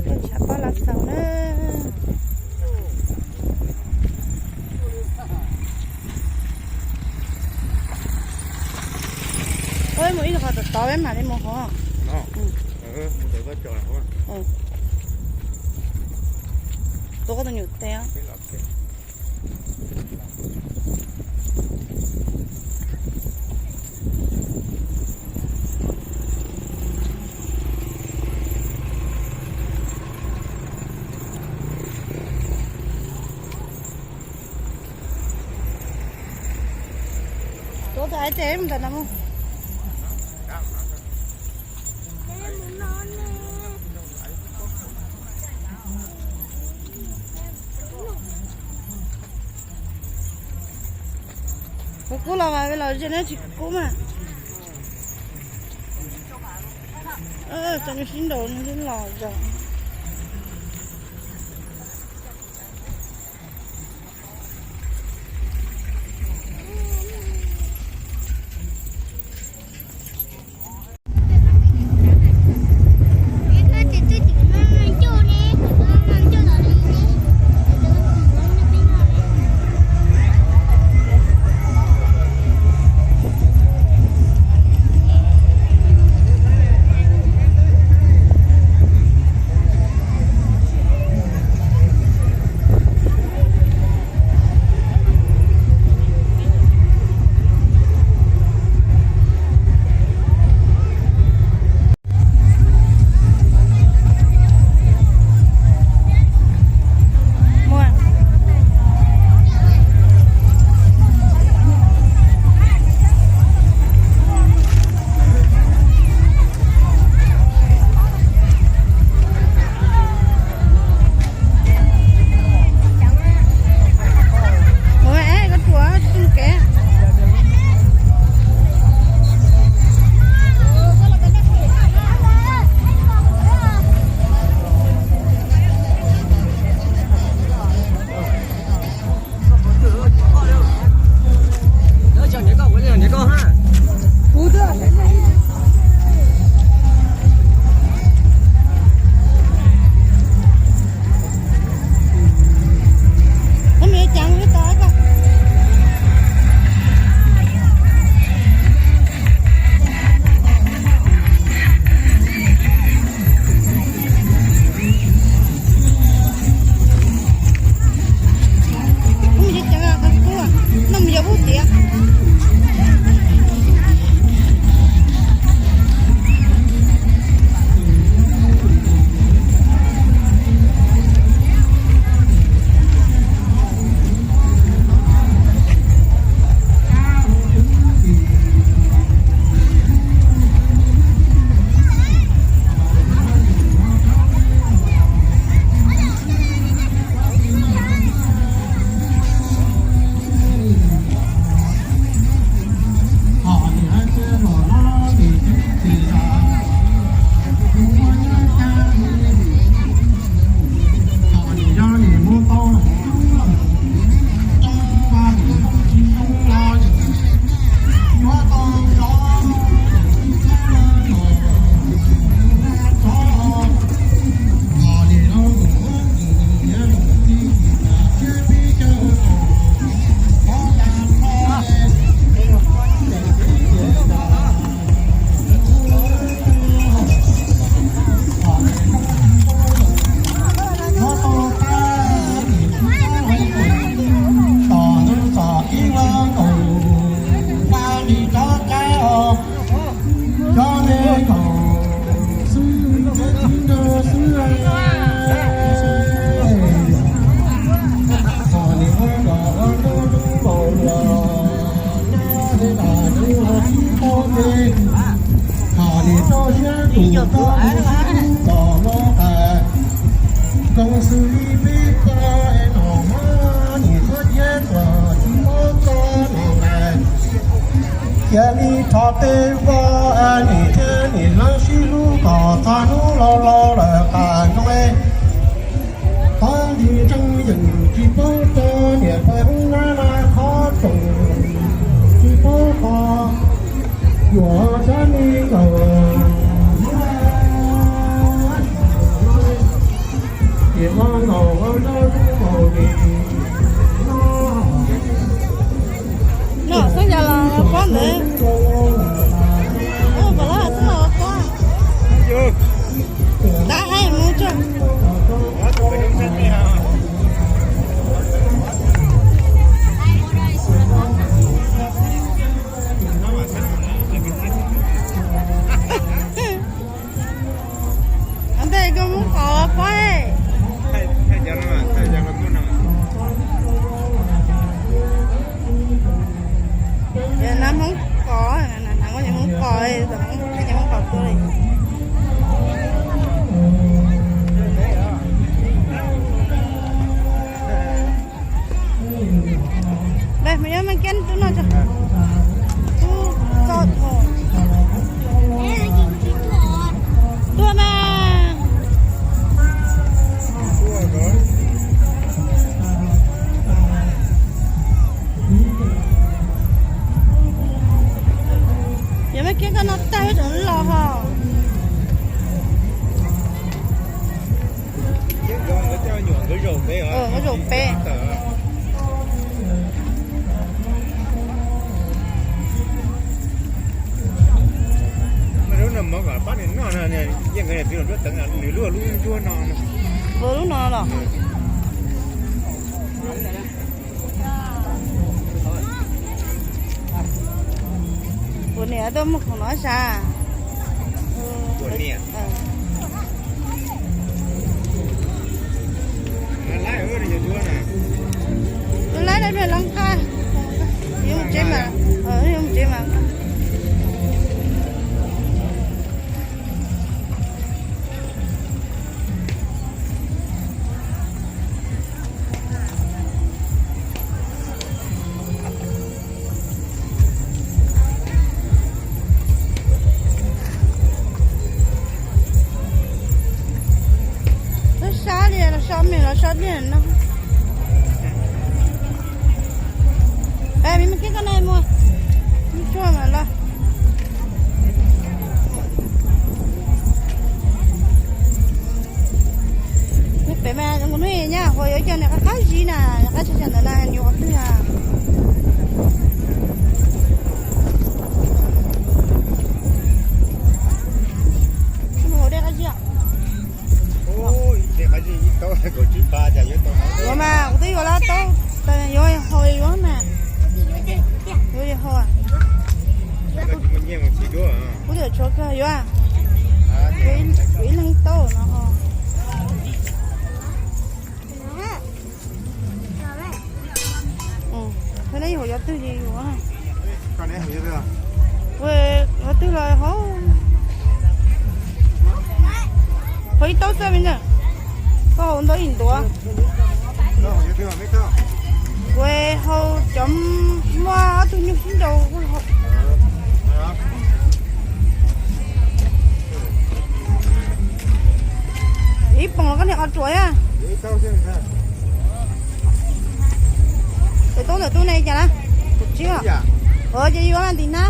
Tuaj tsham pab Lav Xaus na. Ua mus ib qho tom tod peb mam li mus hov. Tua koj tus nyuam tes. Tuav tau ib teg mus ntawm no mus. Kub los mas los ze neb tsis kub mas. Tau sib nraus los zos. Cia li thov peb ua nim thiab nim leej sib hlub kom txog hnub laus laus lawm tas noo. Qhov ntseeg yeej tsis paub txog niam pog hnub nab na qhov tseem tsis paub qhov yuav sab me nkaus. Pob, no, no, no, no, Hmoob Kos, Hmoob Kos, Hmoob Kos tuaj li. Mus, mus, mus, kiab tub no, tub txo, tuaj mas. Yog mas kiab koj no tag wb tseem los ho. Nkawd zaum peb. Lub no mov kom pab nws noj no, yeej nkawd niam txiv los nruab teev, nws lub lub ntsuab no. Npua lub no los. Kuv niam tuaj muag khoom no sav. Laib, laib, laib nqa. Yuav mus tsev mas, yuav mus tsev mas. Sab sab li los so me los so dej no. Peb me me kiab koj na mus, mus tsuag mas los. Pem mas zoo nkauj hnub nyaj hauv yuav cov niag qab qab zib na, qab tshaj ntawd na, nyuam qhuav twg na. Mus hauv dej qab zib. Yuav mas kuv twb yuav lawm tau, yuav hau yuav mas. Yuav hau. Kuv twb tshuav kawg yuav. Yuav ib leeg tau no ho. Thab neb hauv cov twg ces yuav. Cov twg los hauv. Hauv ib taub xwb me ntxhais. Koj hauv ntau ib ntuav. Kuv hau cov muaj ob tug nyuj sib nraus. Ib poom los koj niag qhov ruam a. Tus tub ntawm tub ne cas na? Tus tsib os. Ua ces yuav mas ntim na.